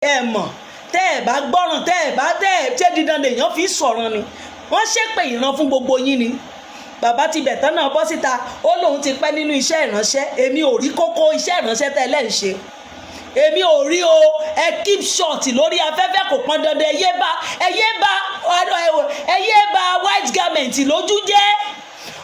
Ẹ mọ̀, tẹ́ ẹ bá gbọ́ràn, tẹ́ ẹ bá tẹ́ ẹ ṣé dídán lèèyàn fi sọ̀rọ̀ ni. Wọ́n ṣépè ìran fún gbogbo yín ni. Bàbá ti bẹ̀tán náà bọ́ síta, ó lóun ti pẹ́ nínú iṣẹ́ ìránṣẹ́. Èmi ò rí kókó iṣẹ́ ìránṣẹ́ tẹ́ ẹ lẹ́ ń ṣe, èmi ò rí o. Ẹ keep short lórí afẹ́fẹ́, kò pọn dandan. Ẹ yé ba white garment lójú jẹ́.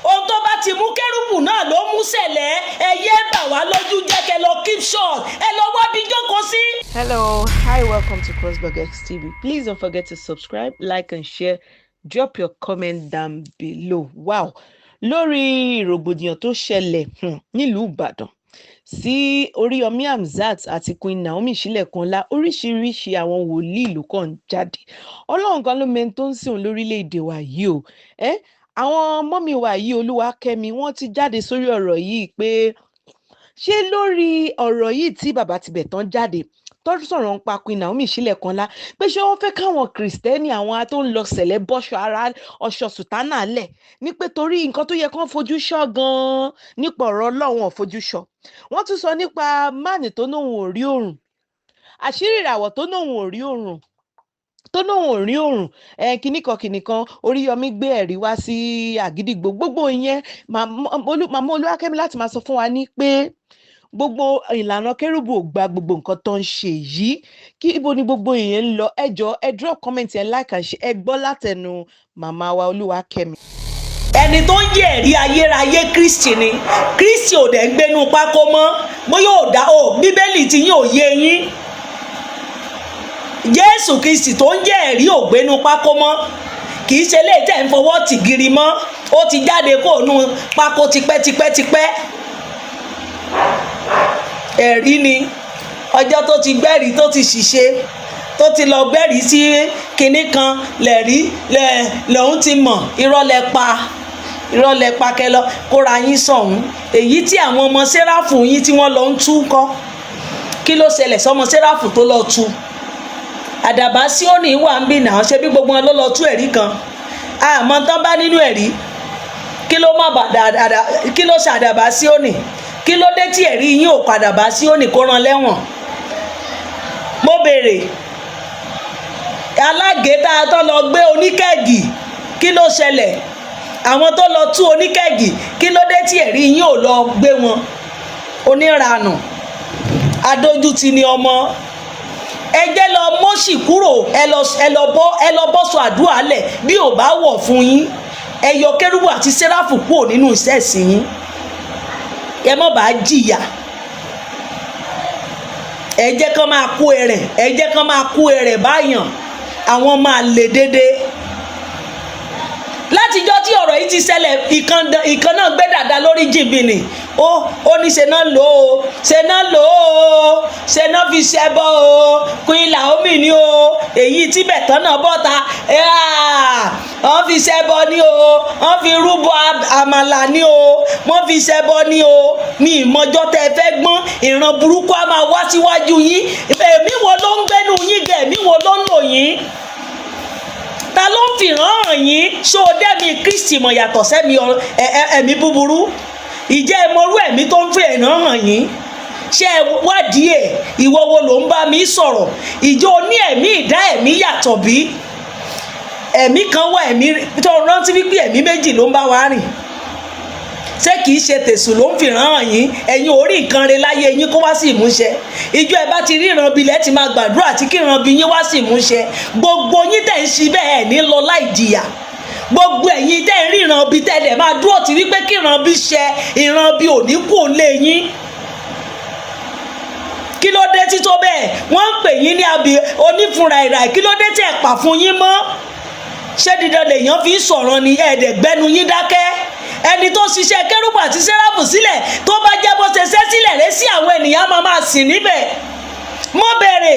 Ohun tó bá ti mú kérúbù náà ló mú sẹ̀lẹ̀. Ẹ yé bà wá lójú jẹ́. Kẹ́ lọ keep short, ẹ lọ wá bí jókòó sí. Hello, hi, welcome to Crossblog XTV. Please don't forget to subscribe, like, and share. Drop your comment down below. Wow, lórí rògbòdìyàn tó ṣẹlẹ̀ nílùú Ìbàdàn sí Oríyọmí Hamzat àti Queen Naomi Sílẹ̀kùnọlá, oríṣiríṣi àwọn wòlíì ló kàn ń jáde. Ọlọ́run kan ló mẹ́ni tó ń sìn lórílẹ̀‐èdè wa yìí o. Àwọn mummy wa yìí, Olúwakẹ́mi, wọ́n ti jáde sórí ọ̀rọ̀ yìí pé ṣé lórí ọ̀rọ̀ yìí tí bàbá tibẹ̀ tán jáde tó sọ̀rọ̀ ń pa Queen Naomi Sílẹ̀kùnọlá, pé ṣé wọ́n fẹ́ káwọn Kìrìsìtẹ́nì, àwọn tó ń lọ sẹ̀lẹ̀, bọ́ṣọ ara ọṣọ sùtánà lẹ̀ ní, pé torí nǹkan tó yẹ kán fojú ṣọ́ gan-an nípa ọ̀rọ̀ Ọlọ́run ò fojú ṣọ́. Wọ́n tún sọ nípa máàní tó nóun ò rí òrùn, àṣírí ìràwọ̀ tó nóun ò rí òrùn, tó nóun ò rí òrùn ẹ, kinní kan kinní kan. Oríyọmí gbé ẹ̀rí wá sí Àgídìgbò. Gbogbo ìyẹn, màmá Olúwakẹ́mi láti máa sọ fún wa ní pé gbogbo ìlànà kérúbù ò gba gbogbo nǹkan tó ń ṣe yìí. Kí ibo ni gbogbo ìyẹn ń lọ? Ẹ jọ, ẹ drop comment, ẹ like and share. Ẹ gbọ́ látẹnu màmá wa Olúwakẹ́mi. Ẹni tó ń jẹ́ ẹ̀rí ayérayé, Kristi ni. Kristi ò dẹ̀ ń gbénú pákó mọ́. Bóyá ò dá o, Bíbélì tí yín ò yé yín. Jésù Kristi tó ń jẹ́ ẹ̀rí ò gbénú pákó mọ́. Kì í ṣe léyìí tẹ̀ ń fọwọ́ tìgìrì mọ́. Ó ti jáde kó nu pákó tipẹ́tipẹ́tipẹ́. Ẹ̀rí ni ọjọ́ tó ti gbẹ́rìí, tó ti ṣìṣe, tó ti lọ gbẹ́rìí sí kinní kan lẹ̀rí lẹ̀ lòun ti mọ̀. Irọ́ lẹ pa, irọ́ lẹ pa. Kẹ lọ kóra yín sọ̀hún. Èyí tí àwọn ọmọ sẹ́ráfù yín tí wọ́n lọ ń tú kọ́, kí ló ṣẹlẹ̀ sọmọ sẹ́ráfù tó lọ tú? Àdàbà Síónì wà ń bì náà. Ṣe bí gbogbo wọn ló lọ tú ẹ̀rí kan? Àmọ́ tán bá nínú ẹ̀rí, kí ló má bàdà àdà? Kí ló ṣe àdàbà Síónì? Kí ló dé tí ẹ̀rí yín ò padà bá Síónì kó rán lẹ́wọ̀n? Mo béèrè. Alágẹ̀ẹ́ta tó lọ gbé oníkẹ́ẹ̀gì, kí ló ṣẹlẹ̀? Àwọn tó lọ tú oníkẹ́ẹ̀gì, kí ló dé tí ẹ̀rí yín ò lọ gbé wọn? Oníranù, adójútì ni ọmọ. Ẹ jẹ́ lọ mọ́sì kúrò. Ẹ lọ bọ́sọ àdúrà lẹ̀ bí ò bá wọ̀ fún yín. Ẹ yọ kérúbù àti sẹ́ráfù kúrò nínú ìṣẹ̀sìn yín, ẹ má bàa jìyà. Ẹ jẹ́ kán máa kó ẹrẹ̀, ẹ jẹ́ kán máa kó ẹrẹ̀ báyàn. Àwọn máa lè dédé. Látijọ́ tí ọ̀rọ̀ yìí ti ṣẹlẹ̀, ìkan náà gbé dàda lórí jìbìnì. Ó ní ṣe náà lò ó, ṣe náà lò ó, ṣe náà fi ṣẹbọ o. Queen Naomi ni o. Èyí tí bẹ̀tán náà bọ́ta, wọ́n fi ṣẹbọ ni o, wọ́n fi rúbọ àmàlà ni o, wọ́n fi ṣẹbọ ni o. Mi ìmọ̀jọ́ tẹ́ ẹ fẹ́ gbọ́n. Ìran burúkú á máa wá síwájú yín. Èmi wo ló ń gbénu yín gẹ̀? Èmi wo ló ń lò yín? Ta ló ń fìràn hàn yín? Ṣó o dẹ́mi Kristi mọ̀ yàtọ̀ sẹ́mi ẹ̀mí búburú? Ìjẹ́ ìmọ̀rú ẹ̀mí tó ń fi ìràn hàn yín? Ṣé ẹ wádìí ẹ̀? Ìwọ wo ló ń bá mi sọ̀rọ̀? Ìjọ ní ẹ̀mí ìdá ẹ̀mí yàtọ̀ bí ẹ̀mí kan wà, ẹ̀mí tó rántí wípé ẹ̀mí méjì ló ń bá wa rìn. Ṣé kìí ṣe tèṣù ló ń fìràn hàn yín? Ẹ̀yin ò rí nǹkan re láyé yín kó wá sí ìmúṣẹ. Ìjọ ẹ bá ti rí ìran bilẹ̀ ti máa gbàdúrà àti kí ìran bí yín wá sí ìmúṣẹ. Gbogbo yín tẹ̀ ń ṣi bẹ́ẹ̀ ní lọ láì jìyà. Gbogbo ẹ̀yin tẹ̀ ń rí ìran bí, tẹ̀ dẹ̀ máa dúró ti wípé kí ìran bí ṣẹ, ìran bí ò ní kú lé yín. Kí ló dé tí tó bẹ́ẹ̀ wọ́n ń pè yín ní abì onífunra ìrà? Kí ló dé tí ẹ̀ pà fún yín mọ́? Ṣé dídán lèèyàn fi ń sọ̀rọ̀ ni? Ẹ̀ẹ́dẹ̀gbẹ́nu yín dákẹ́. Ẹni tó ṣiṣẹ́ kérúbù àti sẹ́ráfù sílẹ̀, tó bá jẹ́ bó ṣe ṣẹ́ sílẹ̀ rẹ́ sí, àwọn ènìyàn máa máa sìn níbẹ̀. Mo bèrè,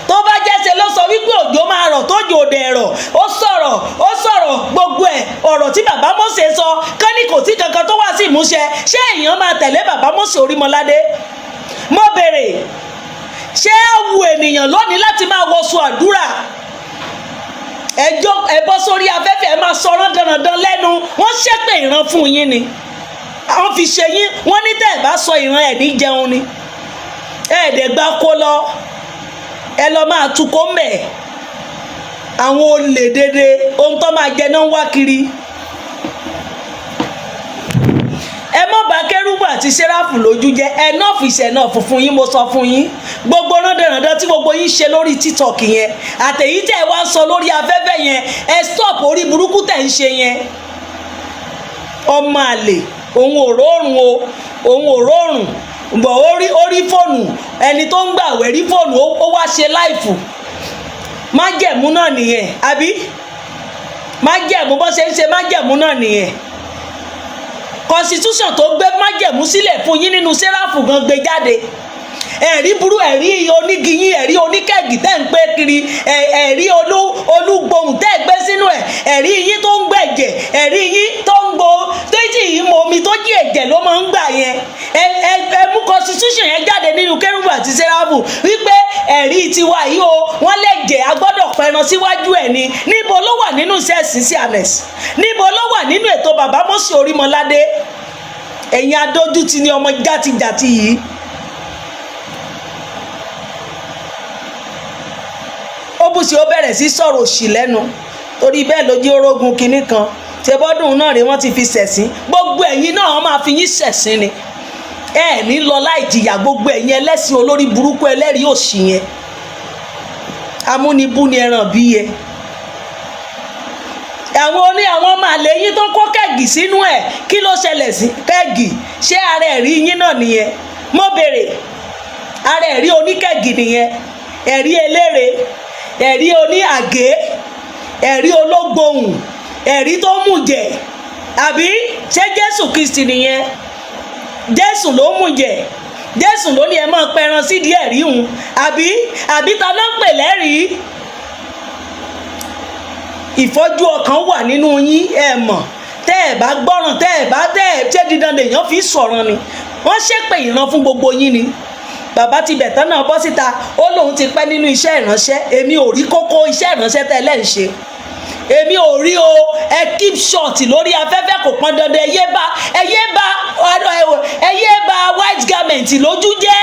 tó bá jẹ́ ṣe ló sọ wípé òjò máa rọ̀, tójò òdè rọ̀. Ó sọ̀rọ̀, ó sọ̀rọ̀, gbogbo ẹ̀ ọ̀rọ̀ tí bàbá Mósè sọ kán ní kò sí kankan tó wá sí ìmúṣẹ. Ṣé èèyàn máa tẹ̀lé bàbá Mósè Orímọládé? Mo bèrè, ṣé á wu ènìyàn lónìí láti máa wọṣọ àdúrà? Ẹjọ́ ẹ bọ́ sórí afẹ́fẹ́, ẹ máa sọ̀rọ̀ dandan lẹ́nu. Wọ́n ṣépè ìran fún yín ni, àwọn fi ṣe yín. Wọ́n ní tẹ́ ẹ bá sọ ìran ẹ̀ ní jẹun ni. Ẹ̀ẹ́dẹ̀gbá kó lọ. Ẹ lọ máa tukọ̀ mbẹ̀. Àwọn olè dédé, ohun tó máa jẹ náà ń wá kiri. Ẹ má bà kérúbù àti sẹ́ráfù lójú jẹ́. Enough is enough fún yín. Mo sọ fún yín, gbogbo rándanràndan tí gbogbo yín ṣe lórí TikTok yẹn, àtẹ̀yí tẹ̀ wá ń sọ lórí afẹ́fẹ́ yẹn, ẹ stop orí burúkú tẹ̀ ń ṣe yẹn. Ọmọ àlè, òun ò rọrùn o, òun ò rọrùn bọ̀. Ó rí fóònù ẹni tó ń gbàwẹ̀, rí fóònù, ó wá ṣe live. Májẹ̀mú náà nìyẹn, àbí májẹ̀mú bó ṣe ń ṣe májẹ̀mú náà nìyẹn. Constitution tó gbé májẹ̀mú sílẹ̀ fún yín nínú sẹ́ráfù gan gbé jáde. Ẹ̀rí burú, ẹ̀rí onígi yín, ẹ̀rí oníkẹ́gì tẹ́ ń pé kiri, ẹ̀rí olúgbòhùn tẹ́ gbé sínú ẹ̀, ẹ̀rí yín tó ń gbẹ̀jẹ̀, ẹ̀rí yín tó ń gbo tó jì í mọ omi tó jí ẹ̀jẹ̀ ló máa ń gbà yẹn. Ẹ mú constitution yẹn jáde nínú kérúbù àti sẹ́ráfù wípé ẹ̀rí tiwa yìí o, wọ́n lè jẹ́ a gbọ́dọ̀ pẹran síwájú ẹ̀ ni. Níbo ló wà nínú iṣẹ́ CCNS? Níbo ló wà nínú ètò bàbá Mósè Orímọládé? Ẹ̀yin adójútì ni, ọmọ játijàti yìí. Ó bù sí, ó bẹ̀rẹ̀ sí sọ̀rọ̀ òṣì lẹ́nu, torí bẹ́ẹ̀ ló jẹ́ orógun kinní kan. Ṣe bọ́dún náà rí wọ́n ti fi ṣẹ̀sín. Gbogbo ẹ̀yin náà, wọ́n máa fi yín ṣẹ̀sín ni. Ẹ ní lọ láì jìyà. Gbogbo ẹ̀yin ẹlẹ́sìn olórí burúkú, ẹlẹ́rìí òṣì yẹn, amúnibú ni ẹran bí yẹ. Àwọn oní àwọn ọmọ àlè yín tó kó kẹ́gì sínú ẹ̀, kí ló ṣẹlẹ̀ sí kẹ́gì? Ṣé ara ẹ̀rí yín náà nìyẹn? Mo béèrè, ara ẹ̀rí oníkẹ́gì nìyẹn? Ẹ̀rí elére, ẹ̀rí oní àgé, ẹ̀rí ológbòhùn, ẹ̀rí tó mú jẹ, àbí ṣé Jésù Kristi nìyẹn? Jésù ló mú jẹ, Jésù ló ní ẹ máa pẹran sídìí ẹ̀rí hùn, àbí ta ló ń pè lẹ́rìí? Ìfọ́jú ọkàn wà nínú yín. Ẹ mọ̀, tẹ́ ẹ bá gbọ́ràn, tẹ́ ẹ bá tẹ́ ẹ ṣé dídán lèèyàn fi sọ̀rọ̀ ni. Wọ́n ṣépè ìran fún gbogbo yín ni. Bàbá ti bẹ̀tán náà bọ́ síta, ó lóun ti pẹ́ nínú iṣẹ́ ìránṣẹ́. Èmi ò rí kókó iṣẹ́ ìránṣẹ́ tẹ́ ẹ lẹ́ ń ṣe, èmi ò rí o. Ẹ keep short lórí afẹ́fẹ́, kò pọn dandan. Ẹ yé ba white garment lójú jẹ́.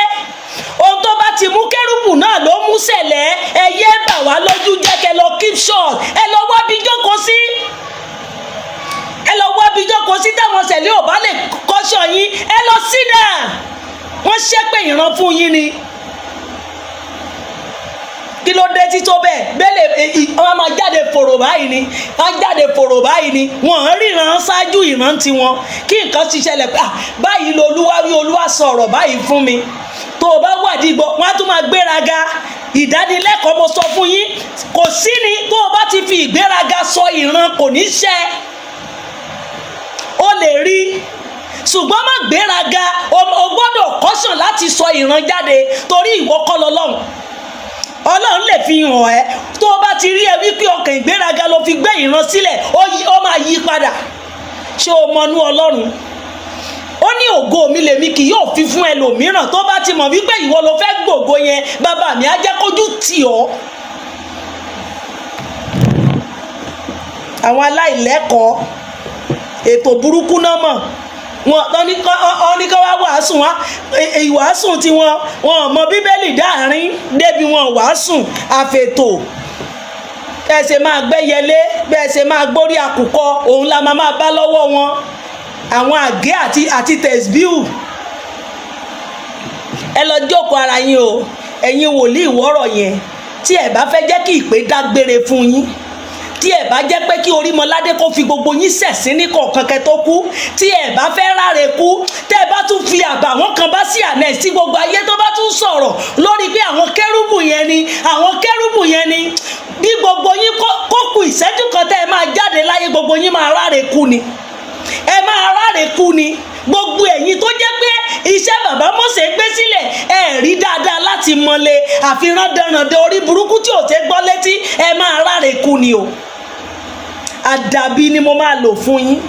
Ohun tó bá ti mú kérúbù náà ló mú sẹ̀lẹ̀. Ẹ yé bà wá lójú jẹ́. Kẹ́ lọ keep short, ẹ lọ wá bí jókòó sí, ẹ lọ wá bí jókòó sí. Táwọn sẹ̀lẹ̀ ò bá lè kọ́ṣọ́ yín, ẹ lọ sídà. Wọ́n ṣépè ìran fún yín ni. Kí ló dé tító bẹ́ẹ̀ bẹ́ẹ̀? Wọ́n máa jáde fòrò báyìí ni, wọ́n jáde fòrò báyìí ni. Wọ́n ríran ṣáájú ìran tiwọn. Kí nǹkan ti ṣẹlẹ̀ pé, ah, báyìí lolúwa wí, Olúwa sọ̀rọ̀ báyìí fún mi. Tó o bá wà dìgbò, wọ́n á tún máa gbéraga. Ìdánilẹ́kọ̀ọ́, mo sọ fún yín, kò sí ni. Tó o bá ti fi ìgbéraga sọ ìran, kò ní ṣẹ. O lè rí, ṣùgbọ́n má gbéraga. O gbọ́dọ̀ kọ́sàn láti sọ ìran jáde, torí ìwọ kọ́ lọ́lọ́run. Ọlọ́run lè fi hàn ẹ́. Tó o bá ti rí ẹ wípé ọkàn ìgbéraga ló fi gbé ìran sílẹ̀, ó máa yí padà. Ṣé o mọnú Ọlọ́run? Ó ní, "Ògo mi lèmi kì yóò fi fún ẹlòmíràn." Tó bá ti mọ̀ wípé ìwọ ló fẹ́ gbògo yẹn, bàbá mi á jẹ́ kójú tì ọ́. Àwọn aláìlẹ́kọ̀ọ́, ètò burúkú náà mọ̀ wọn. Wọ́n ní kọ́ wá wàásù wọn, ìwàásù tiwọn, wọn ò mọ Bíbélì dáàrin débi wọn wàásù àfètò. Bẹ́ẹ̀ ṣe máa gbẹ́yẹlé, bẹ́ẹ̀ ṣe máa gbórí àkùkọ, òun la máa bá lọ́wọ́ wọn. Àwọn àgé àti tẹ̀síbíù, ẹ lọ jókòó ara yín o. Ẹ̀yin wòlíì wọ́rọ̀ yẹn, tí ẹ bá fẹ́ jẹ́ kí ìpè dágbére fún yín, tí ẹ bá jẹ́ pé kí Orímọládé kó fi gbogbo yín ṣẹ̀sín ní kọ̀ọ̀kan kẹ́ tó kú, tí ẹ bá fẹ́ ráre kú, tẹ́ ẹ bá tún fi àbàwọ́n kan bá sí àná sí gbogbo ayé, tó bá tún sọ̀rọ̀ lórí pé àwọn kérúbù yẹn ni, àwọn kérúbù yẹn ni, bí gbogbo yín kó kù ìṣẹ́jú kan tẹ́ ẹ máa jáde láyé, gbogbo yín máa ráre kú ni. Ẹ máa ráre kú ni. Gbogbo ẹ̀yin tó jẹ́ pé iṣẹ́ bàbá Mósè gbé sílẹ̀, ẹ rí dáadáa láti mọ̀lẹ́, àfihàn dandan orí burúkú tí ò tẹ́ gbọ́ létí, ẹ máa ráre kú ni o. Àdàbí ni mo máa lò fún yín.